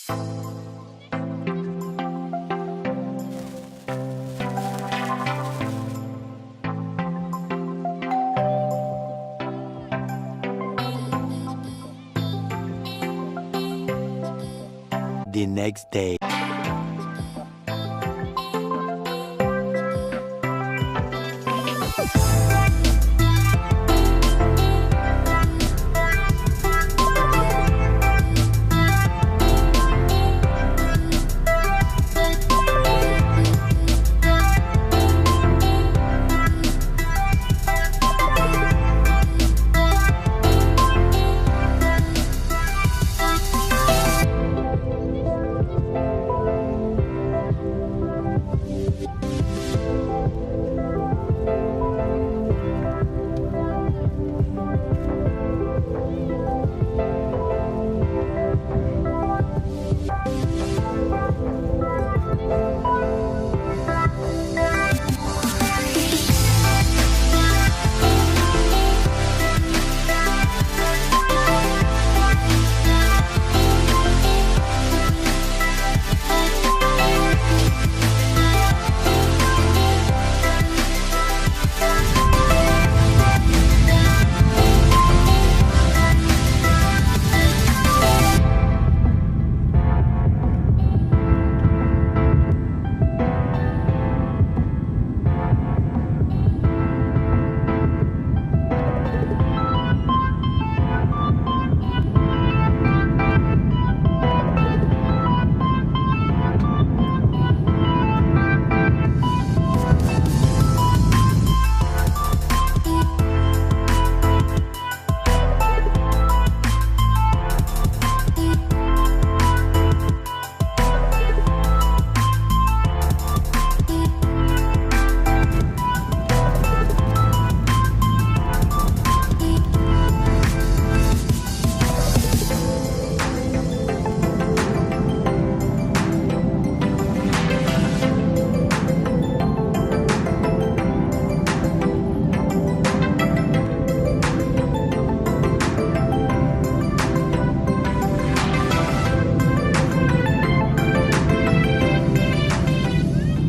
The next day.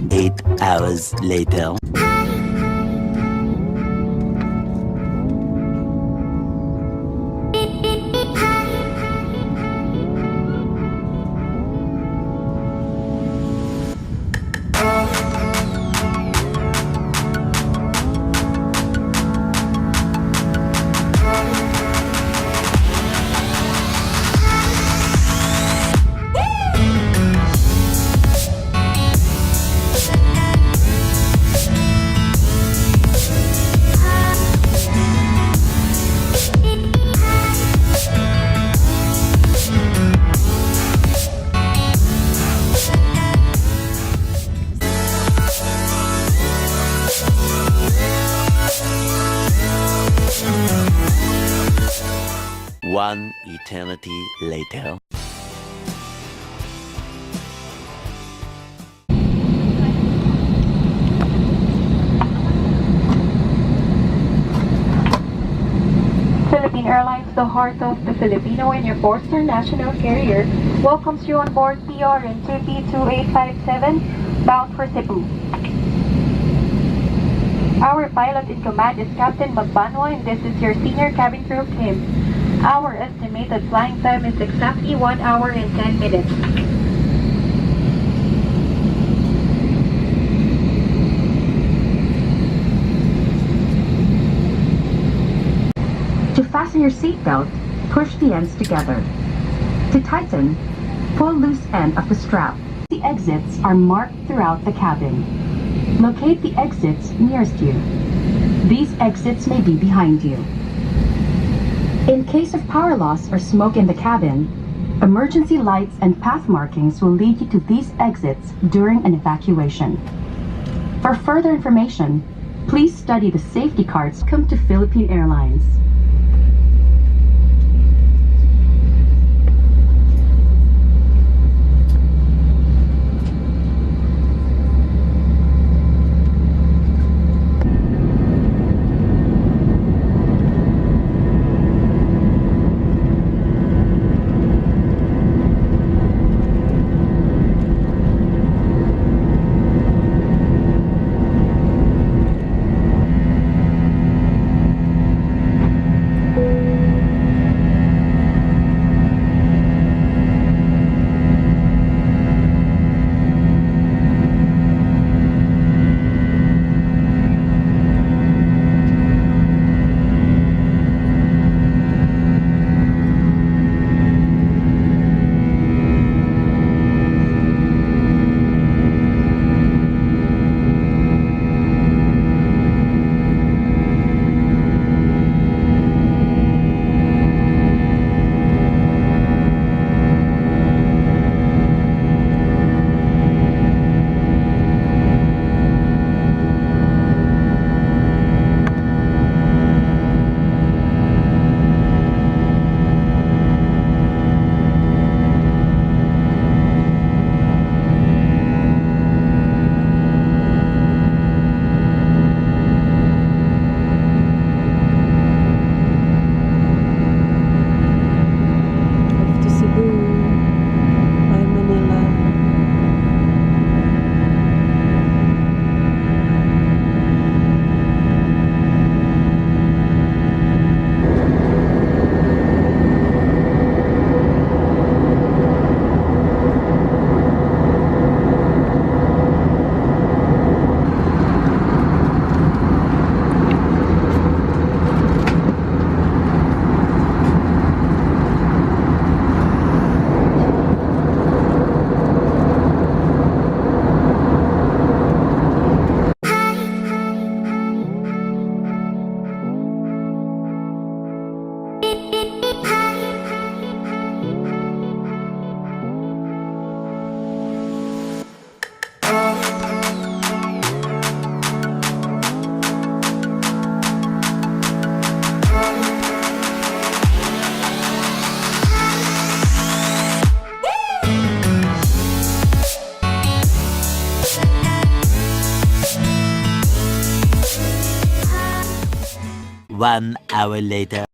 8 hours later. One eternity later. Philippine Airlines, the heart of the Filipino and your four-star national carrier, welcomes you on board PRN 2P2857, bound for Cebu. Our pilot in command is Captain Magbanua, and this is your senior cabin crew, Kim. Our estimated flying time is exactly 1 hour and 10 minutes. To fasten your seatbelt, push the ends together. To tighten, pull loose end of the strap. The exits are marked throughout the cabin. Locate the exits nearest you. These exits may be behind you. In case of power loss or smoke in the cabin, emergency lights and path markings will lead you to these exits during an evacuation. For further information, please study the safety cards. Come to Philippine Airlines. 1 hour later.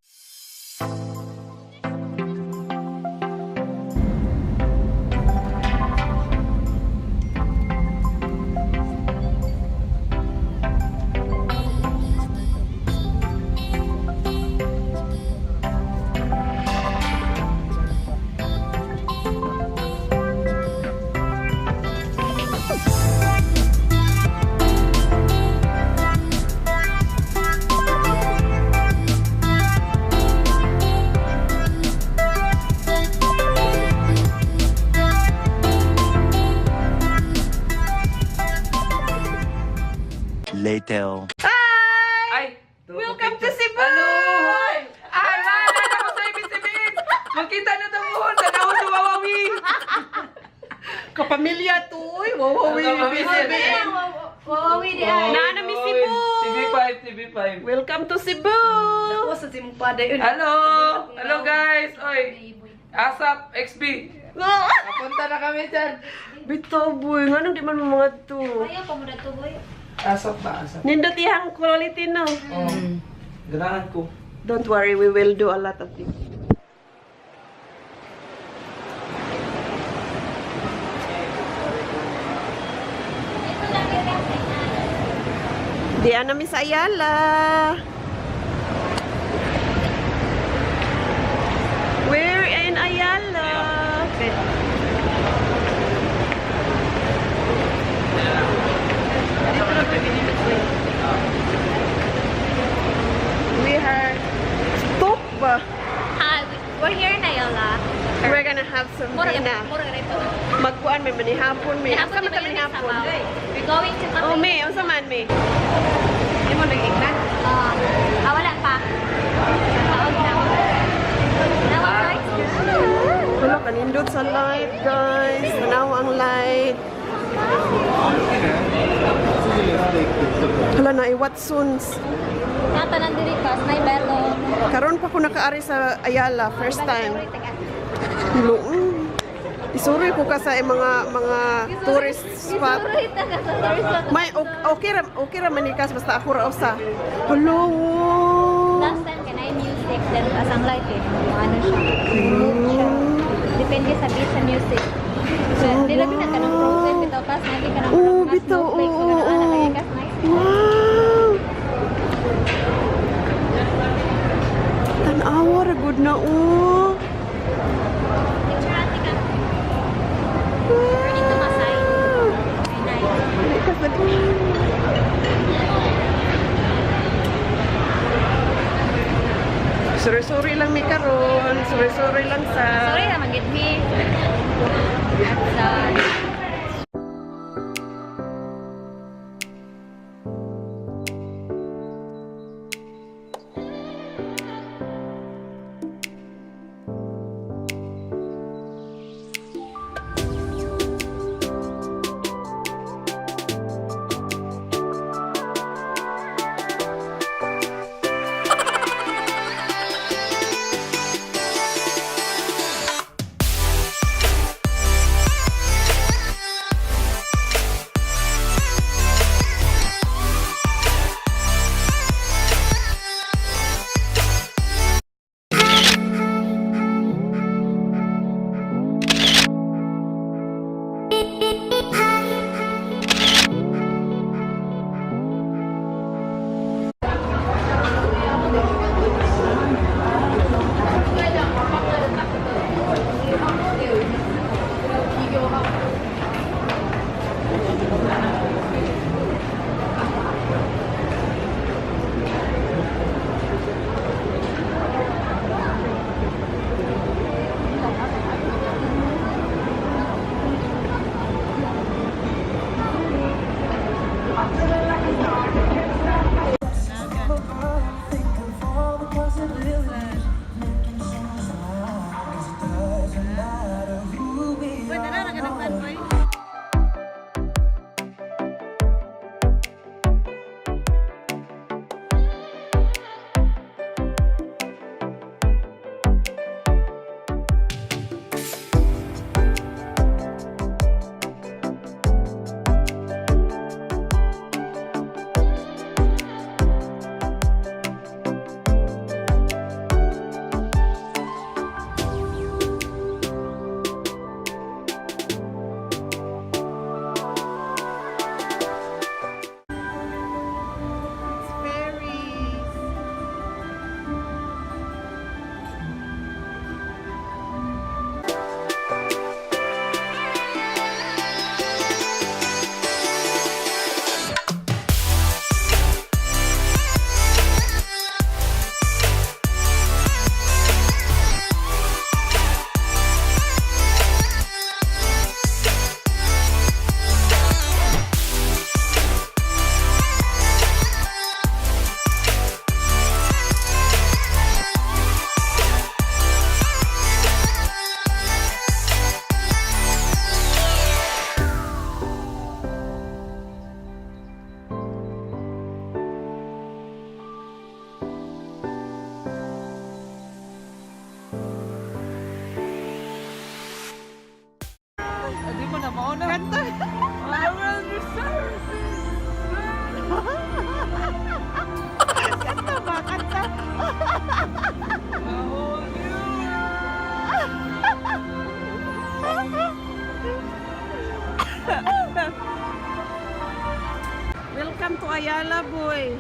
Later. Ay! Welcome to Cebu! Hello! Ay! Ay! Ako sa ibig sabihin! Makita na ito mo! Tanaw sa Wawawi! Kapamilya to, uy! Wawawi! Kapamilya. Sabihin. Wawawi di ay. Naa na mi Cebu! TV5, TV5. Welcome to Cebu! Hello! Hello guys! Oy! ASAP, XB! Papunta na kami dyan! Bitaw boy, nga nang di man mo mga to. Ayaw pa mo na to, boy. ASAP ba? ASAP. Nindot iyang quality no. Oh. Ganahan ko. Don't worry, we will do a lot of things. Di na mi sa Ayala. We're in Ayala. Okay. We are stuck ba? Hi, we're here in Ayala. We're gonna have some dinner. Mura ito. Magkuan may manihapon may. Asa man ta manihapon? We're going to Oh, may unsa man may? Di mo nag-ignan? Wala pa. Taog na. Nawag lights. Wala kanindot sa light, guys. Tanaw ang light. Hala na, Watsons. Natanan diri ka, may belo. Karon pa ko nakaari sa Ayala, first time. Hello. Isuroy ko ka sa mga tourist spot. Isuroy ta ka sa tourist spot. May okay ra man ni kas basta ako ra usa. Hello. Last time can I music then as ang light eh. Ano siya? Move siya. Depende sa beat sa music. So, di lang na kanang frozen bitaw kas nagi kanang Oo, mga bitaw, snowflakes oo, mga oo. ana kaya kas nice. Wow! Tanawa ra good na oh. Picture ate ka. We're dito Masay. Ay, nice. Dali ka sa Sorry-sorry lang mi karon. Sorry-sorry lang sa Sorry naman gid me. At sa Di mo na mauna. Kanta. I will be sorry. Kanta ba? Kanta. The whole new world. Welcome to Ayala, boy.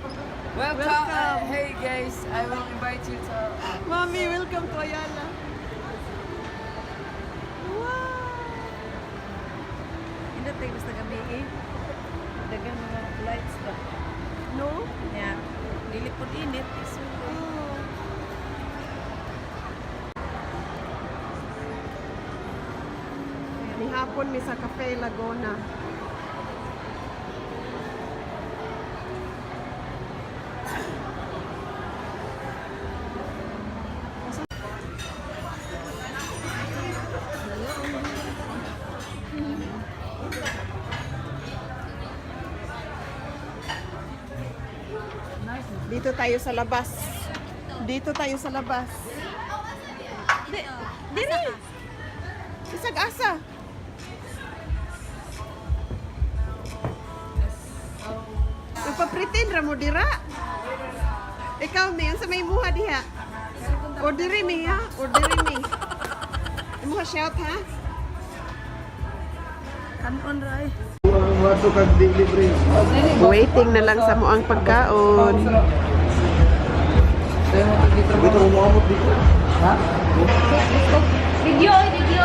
Welcome. Welcome. Hey guys, I will invite you to Mommy, welcome to Ayala. Wow! Hindi tayo basta gabi eh. Dagan mga lights ba? No? Yeah. Dili po init. Isugo. Oh. Nihapon mi sa Cafe Lagona. Dito tayo sa labas. Dito tayo sa labas. Diri. Isag asa. Nagpa-pretend ra mo dira. Ikaw mi, unsa may imuha diha? Orderi mi ha, orderi mi. Imuha shout ha. Kanon ra eh. Waiting na lang sa moang pagkaon. Video, video.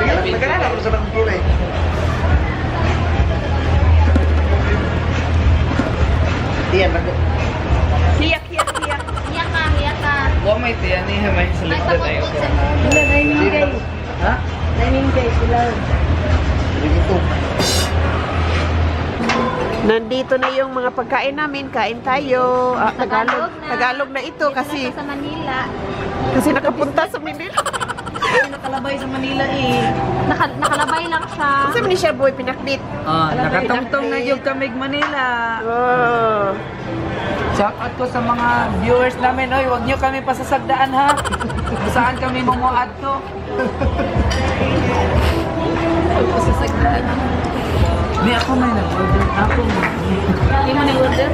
Hiyak, hiyak, hiyak. Hiyak ka, hiyak ka. Wa may tiyan ni may Ay, salita tayo. pamukot sa mundo. Ha? Nandito na yung mga pagkain namin. Kain tayo. Ah, Tagalog. Tagalog na. Tagalog na ito Dito kasi na siya sa Manila. kasi nakapunta sa Manila. Nakalabay sa Manila eh. Nakalabay lang siya. Sa man siya boy pinakbit. Ah, nakatungtong na yung kamig Manila. Oh. Shout out ko sa mga viewers namin. Oy, wag niyo kami pasasagdaan ha. Kung saan kami mumuad to. Huwag pasasagdaan. May ako may nag-order. Ako may. Hindi mo ni-order?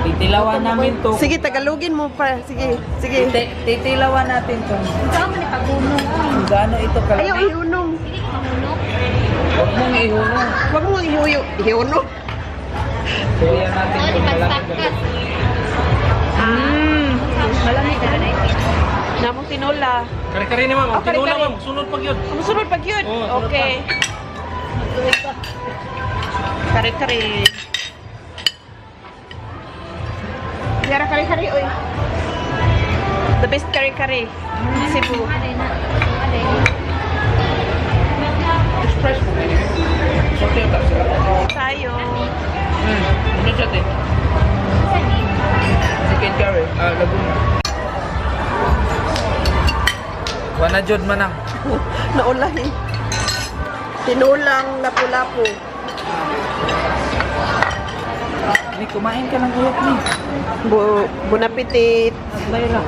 Titilawan namin to. Sige, Tagalogin mo pa. Sige, sige. Titilawan natin to. Ikaw man ipagunong. Kung gaano ito Ayaw kalaki. ihunong. Hindi ka mahulog. Huwag mong ihunong. Huwag mo ihuyo. Ihunong. Kaya natin Oh, di kung malaki. pagsakas. Malamig na. Namong tinola. Kare-kare ni ma'am. Oh, Ang tinula kare-kare. ma'am. Sunod pag yun. Ang sunod pag yun. Oo, sunod Okay. Kare-kare. Yara kare-kare, oy. The best kare-kare. Cebu. Aday na. Aday. Express mo kayo. Sorte ta sila. Tayo. Ano siya te? Chicken curry. Ah, Laguna. Wana jud manang. Naulahi. Tinulang lapu-lapu. Ni kumain ka ng ulok ni. Bon appetit. May lang.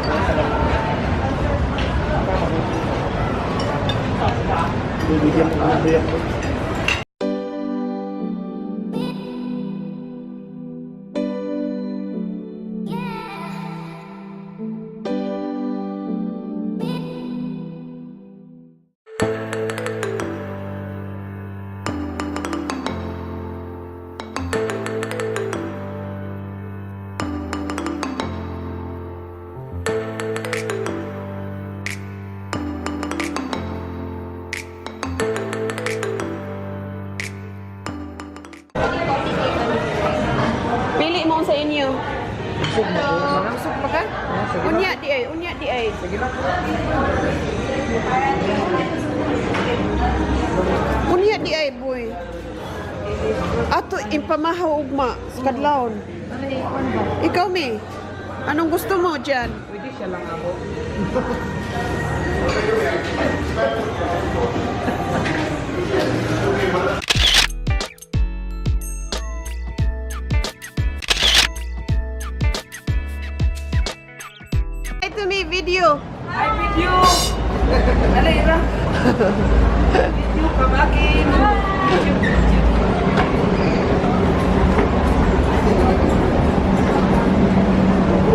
Pili mo sa inyo. Busog pa ka? Unya di ay, unya di ay. Unya di ay, boy. Ato impamahaw ugma sa kadlawon. Ikaw mi. Anong gusto mo diyan? Pwede siya lang ako. Ito mi video. Hi video. Alay ra. Video kabagin.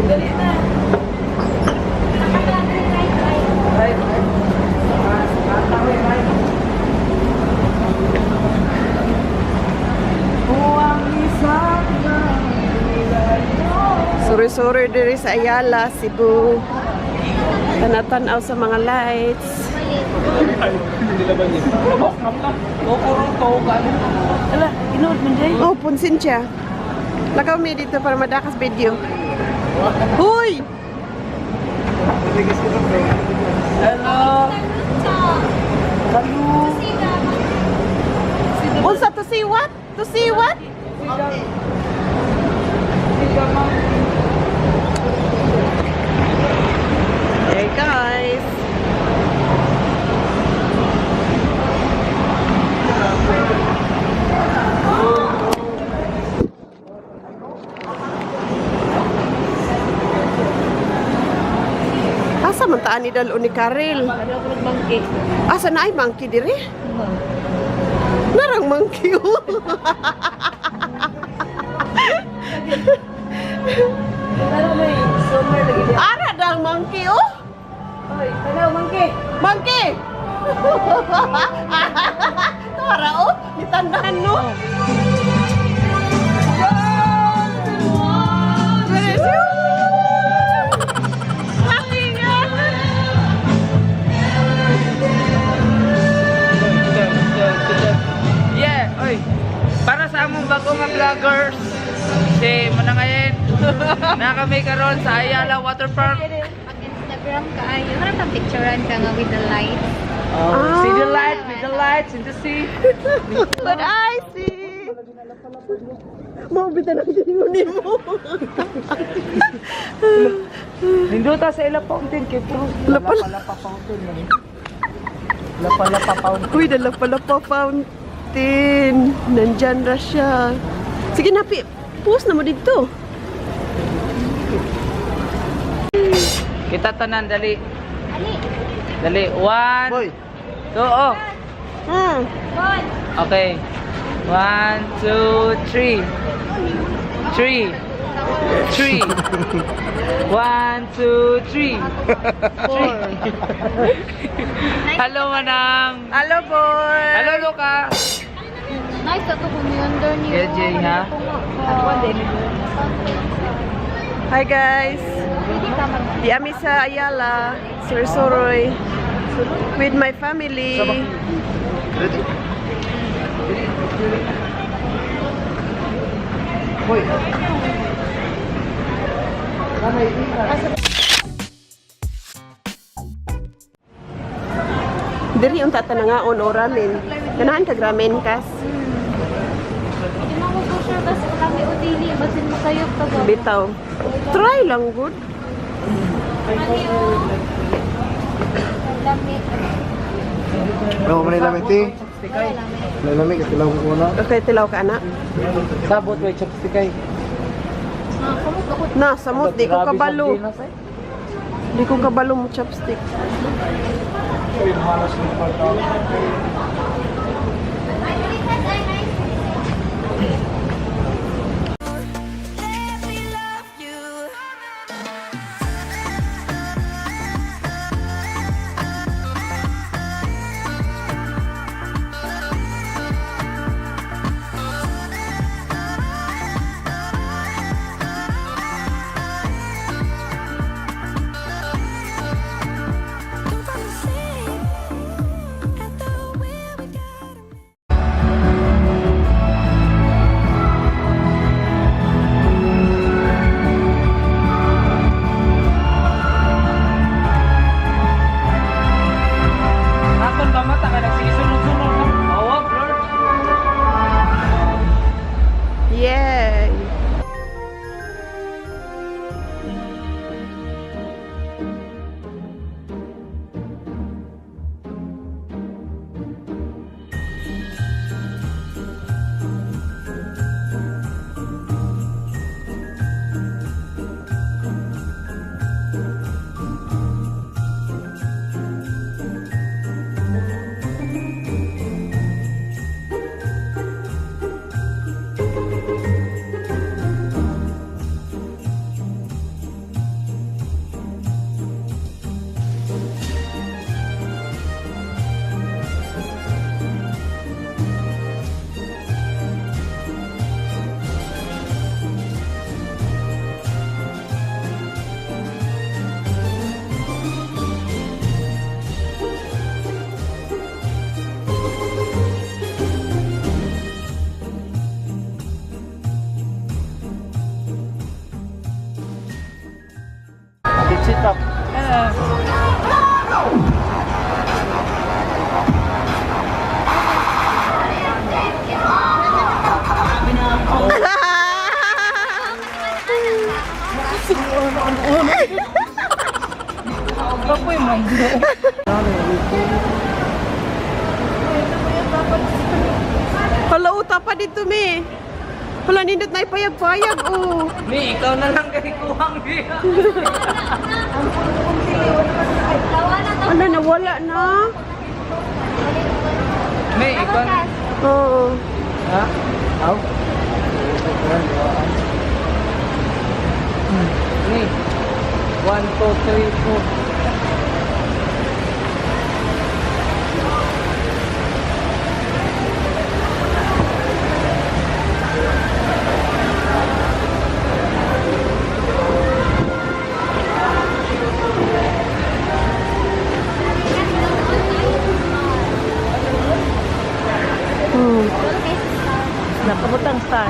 Dali na. Right, right. Suri-suri diri sa Ayala, Cebu. Tanatanaw sa mga lights. Ala, inood man jay. Oh, punsin siya. Lakaw mi dito para madakas video. Huy! Hello. Hello. Unsa to see what? To see what? Hey guys. Asa man taan ni dal ni Karel? Asa na ay monkey dire? Narang monkey oh. Pero may summer lagi diya. Ara dang monkey oh. Oy, tanaw monkey. Monkey! Tuwara oh, gitandahan no. Where is you? Yeah, oy. Para sa among bago nga vloggers, si Manangayen, na kami karon sa Ayala Water Park. Pag-Instagram ka, ay, harap ang picturean ka nga with the lights. Oh, see the light, with the lights in the sea. But I see. Mo bitan ang ginuni mo. Nindota sa ila fountain kay puro Lapa-lapa fountain man. Lapa-lapa fountain. Uy, dala-pala pa fountain. Nandyan ra siya. Sige na, pi. Post na mo dito. Kita tanan dali. Dali. One. Boy. Two, oh. Okay. One, two, three. Three. Three. One, two, three. Four. Hello, Manang. Hello, boy. Hello, Lucas. Nice, ato kung yun niyo. Yeah, Jay, ha? Hi, guys. Di ami sa Ayala, Sir Soroy. With my family. Boy. Diri unta tanangaon o ramen. Ganahan kag ramen kas. Hindi mo ko sure basta kami o dili, basin mo kayo pag Bitaw. Try lang good. Ano yun? Dami. Ano man lamig ti? Lamig kay tilaw ko na. Okay, tilaw ka ana. Sabot may chopstick ay. Na, samot di ko kabalo. Di ko kabalo mo chopstick. Don't fall asleep at the wheel. Makeup. Kapoy man. Hala, uta pa dito, me. Hala, nindot na ipayag-payag, oh. Mi, ikaw na lang kay kuhang di. Hala, nawala na. Mi, ikaw na. Oo. Ha? Aw. Mi. 1, 2, 3, 4. Nakabutang star.